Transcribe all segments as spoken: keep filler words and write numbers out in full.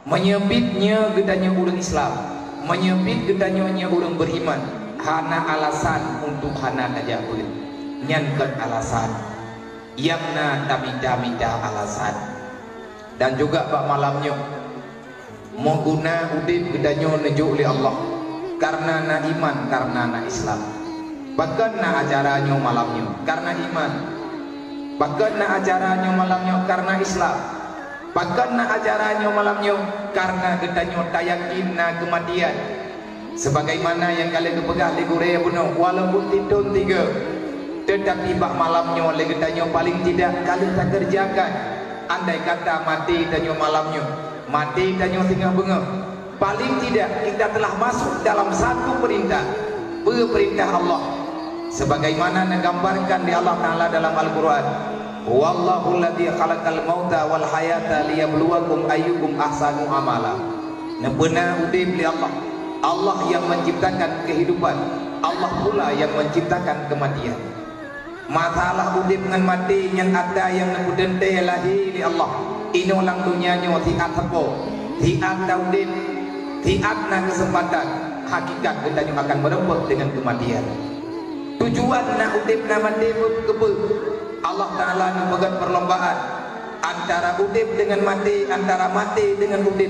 Meunyoe biet nyoe geutanyoe ureuëng Islam, meunyoe biet geutanyoe nyoe ureuëng beriman, hana alasan untuk hana tajak beuet. Nyan kon alasan nyang na tamita-mita alasan. Dan juga bak malam nyoe, meuguna udeb geutanyoe neujok lé Allah, karena na iman, karena na Islam. Pakon na acara nyoe malam nyoe? Karena iman. Pakon na acara nyoe malam nyoe? Karena Islam. Pakon na acara nyoe malam nyoe? Karena geutanyoe tayakin na keumatian. Sebagaimana nyang ka lheueh geupeugah lé gurée bunoe, walaupun titôn tiga, teutapi bak malam nyoe lé geutanyoe paling tidak ka lheueh takeureujakan. Andai kata maté tanyoe malam nyoe, maté tanyoe singoh beungoh, paling tidak kita telah masuk dalam satu perintah. Peue perintah Allah? Sebagaimana neugambarkan lé Allah Taala dalam Al-Qur'an, "Huwallahul ladzi khalaqal mauta wal hayata liyabluwakum ayyukum ahsanu amala." Neupeuna udeb lé Allah. Allah yang menciptakan kehidupan, Allah pula yang menciptakan kematian. Masalah udeb ngon maté nyan atra nyang neupeuteuntée lahé lé Allah. Inoe lam donya nyoe siat sapo, siat taudeb, siat na keuseumpatan, hakikat geutanyoe akan meureumpok deungon keumatian. Tujuan na udeb na maté keupeue? Allah Taala neupeugét peulombaan antara udeb deungon maté, antara maté deungon udeb.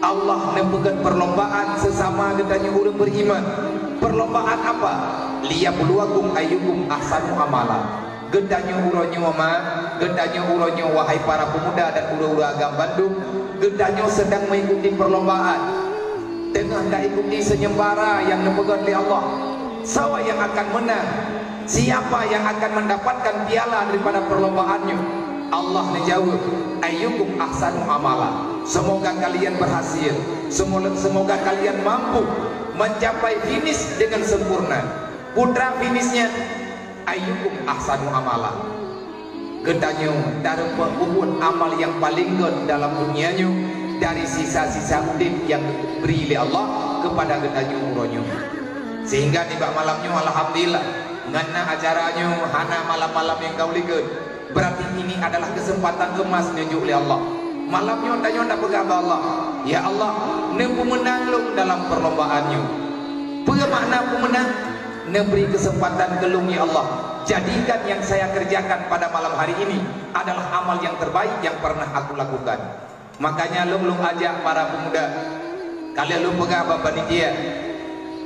Allah neupeugét peulombaan seusama geutanyoe ureuëng beriman. Peulombaan apa? "Liyabluwakum ayyukum ahsanu amala." Geutanyoe uroe nyoe ma, geutanyoe uroe nyoe wahai para pemuda dan ureuëng-ureuëng agam bandum, geutanyoe sedang mengikuti perlombaan. Teungoh taikuti seunyembara nyang neupeugét lé Allah. Soe nyang akan meunang? Siapa yang akan mendapatkan piala daripada perlombaan nyoe? Allah neujaweueb, "Ayyukum ahsanu amala." Semoga kalian berhasil. Semoga, semoga kalian mampu mencapai finish dengan sempurna. Putra finishnya, "Ayyukum ahsanu amala." Geutanyoe tareumpok peubuet amal nyang paleng gét dalam dunia nyoe dari sisa-sisa udeb nyang geubri lé Allah keupada geutanyoe uroe nyoe. Sehingga nibak malam nyoe, alhamdulillah, ngon na acara nyoe hana malam-malam nyang ka ulikot. Berarti ini adalah kesempatan emas neujok lé Allah. Malam nyoe tanyoe tapeugah bak Allah, "Ya Allah, neupeumeunang lôn dalam perlombaan nyoe." Peue makna peumeunang? Neubri keuseumpatan keu lôn, ya Allah, jadikan nyang saya kerjakan pada malam hari ini adalah amal yang terbaik yang pernah aku lakukan. Makanya lôn, lôn ajak para pemuda, ka lheueh lôn peugah bak panitia,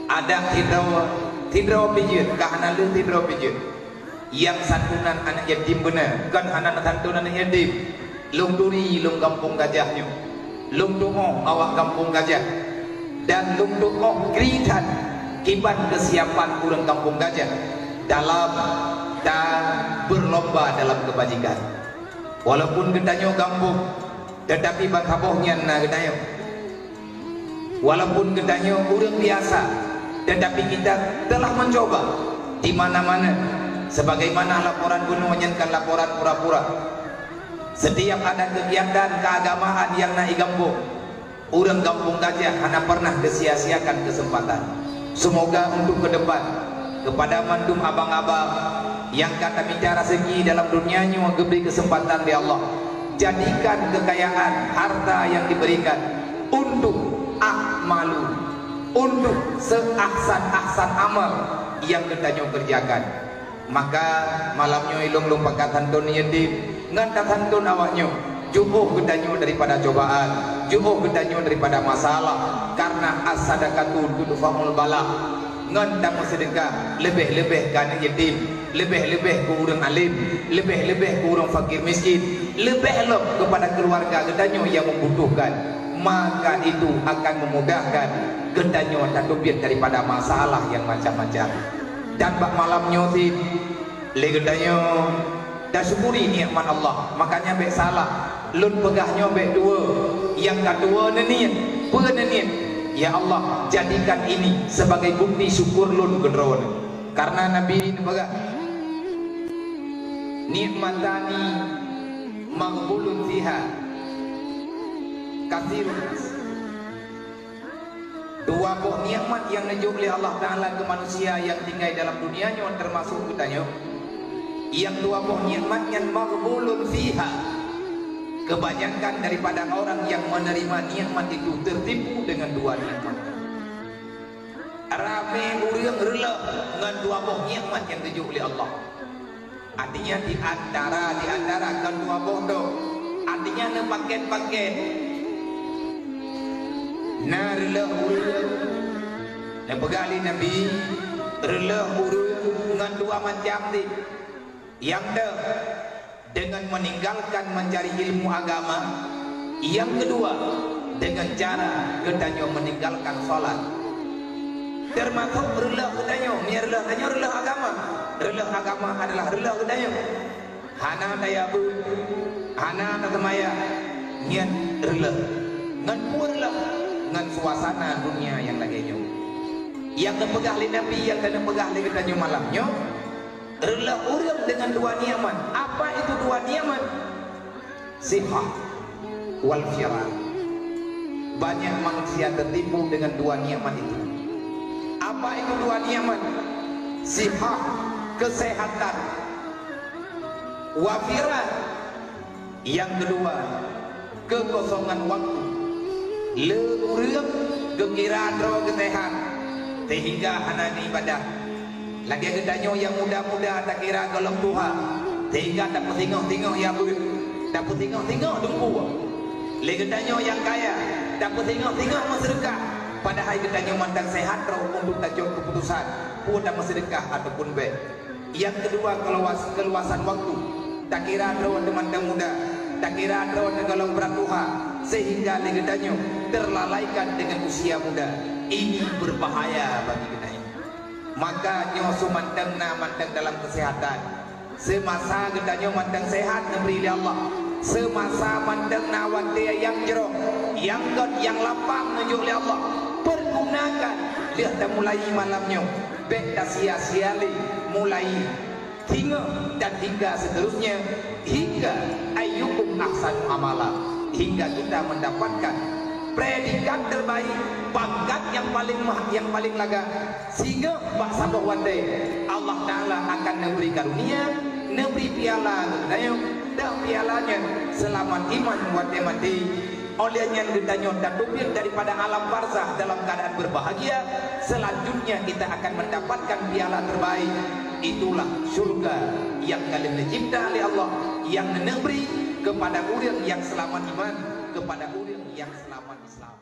adak sidroe, sidroe pih jeuet, ka hana lheueh sidroe pih jeuet. Nyang santunan aneuk yatim beuna, kon hana neusanton aneuk yatim. Lôn turi lôn gampông gajah nyoe. Lôn tu'oh awak gampông gajah. Dan lôn tu'oh kri that kiban keusiapan ureuëng gampông gajah dalam ta beurlomba dalam keubajikan. Walaupun geutanyoe gampông, teutapi ban saboh nyan na geutanyoe. Walaupun geutanyoe ureuëng biasa, teutapi kita telah mencoba di mana-mana. Sebagaimana laporan bunoe nyan kan laporan pura-pura. Setiap ada kegiatan keagamaan nyang na i gampông, ureuëng gampông gajah hana pernah geusia-siakan keuseumpatan. Seumoga untuk keu depan, keupada mandum abang-abang nyang ka tamita raseuki dalam donya nyoe geubri keuseumpatan lé Allah, jadikan keukayaan harta nyang diberikan untuk a'malu, untuk seuahsan-ahsan amal nyang geutanyoe keureujakan. Maka malam nyoe ilong lôn pakat santon yatim ngon tasanton awak nyoe. Jiôh geutanyoe daripada cobaan, jiôh geutanyoe daripada masalah, karena as-sadaqatu tudfa'ul bala. Ngon tameuseudeukah leubeh-leubeh keu aneuk yatim, leubeh-leubeh keu ureuëng além, leubeh-leubeh keu ureuëng fakir miskin, leubeh lom keupada keuluwarga geutanyoe nyang membutuhkan, maka itu akan memudahkan geutanyoe tateubiet daripada masalah nyang macam-macam. Dan bak malam nyoe cit, lé geutanyoe tasyukuri nikmat Allah. Makanya bék salah, lôn peugah nyoe bék tuwoe. Nyang ka tuwoe neuniet, peue neuniet? Ya Allah, jadikan ini sebagai bukti syukur lôn keu Droeneuh. Karena Nabi neupeugah, "Nikmatani maghbunun fiha katsirun nas." Dua boh nikmat nyang neujok lé Allah Taala keu manusia nyang tinggai dalam dunia nyoe, teumasok geutanyoe. Nyang dua boh nikmat nyan maghbunun fiha. Kebanyakan daripada orang yang menerima nikmat itu tertipu dengan dua nikmat. Ramé ureuëng reuloh ngon dua boh nikmat nyang geujok lé Allah. Artinya di antara, di antara kon dua boh do. Artinya neupaket-paket. Na reuloh ureuëng, neupeugah lé Nabi, reuloh ureuëng ngon dua macam deh. Nyang deuh, dengan meninggalkan mencari ilmu agama. Nyang keudua, dengan cara geutanyoe meninggalkan salat. Teumasok reuloh geutanyoe, meunyoe reuloh tanyoe reuloh agama. Reuloh agama adalah reuloh geutanyoe. Hana tayabeuet, hana taseumayang, nyan reuloh. Ngon peue reuloh? Ngon suasana dunia nyang lagée nyoe. Nyang neupeugah lé Nabi, nyang ka neupeugah lé geutanyoe malam nyoe, reuloh ureuëng dengan dua nikmat. Apa itu dua nikmat? Sihah wal firah. Banyak manusia tertipu dengan dua nikmat itu. Apa itu dua nikmat? Sihah, kesehatan. Wa firah, nyang keudua, kekosongan waktu. Le ureuëng geukira droe geusehat, sehingga hana ibadah. Lagée geutanyoe nyang muda-muda takira gohlom tuha, sehingga tapeusingoh-singoh ya beuet, tapeusingoh-singoh teungku. Lé geutanyoe nyang kaya, tapeusingoh-singoh meuseudeukah, padahai geutanyoe mantong sehat droe untuk tajok keuputusan, peue tameuseudeukah ataupun bék. Nyang keudua, keluas-, keluasan waktu. Takira droe teumantong muda, takira droe teugohlom brat tuha, sehingga lé geutanyoe terlalaikan dengan usia muda. Ini berbahaya bagi geutanyoe. Maka nyoe seumantong na mantong dalam kesehatan. Seumasa geutanyoe mantong sehat neubri lé Allah, seumasa mantong na watée nyang jroh, nyang gét, nyang lapang neujok lé Allah, pergunakan lheueh tamulai malam nyoe. Bék tasia-sia lé mulai singoh dan hingga seterusnya, hingga ayyukum ahsanu amala, hingga kita mendapatkan predikat terbaik, pangkat yang paling mah-, yang paling lagak. Singoh bak saboh watée Allah Taala akan neubri karunia, neubri piala geutanyoe, dan piala nyan seulamat iman watée maté. Oleh nyan geutanyoe tateubiet daripada alam barzakh dalam keadaan berbahagia, selanjutnya kita akan mendapatkan piala terbaik. Itulah syurga nyang ka lheueh neucipta lé Allah, nyang neuneubri kepada ureuëng nyang seulamat iman, kepada ureuëng nyang seulamat Islam.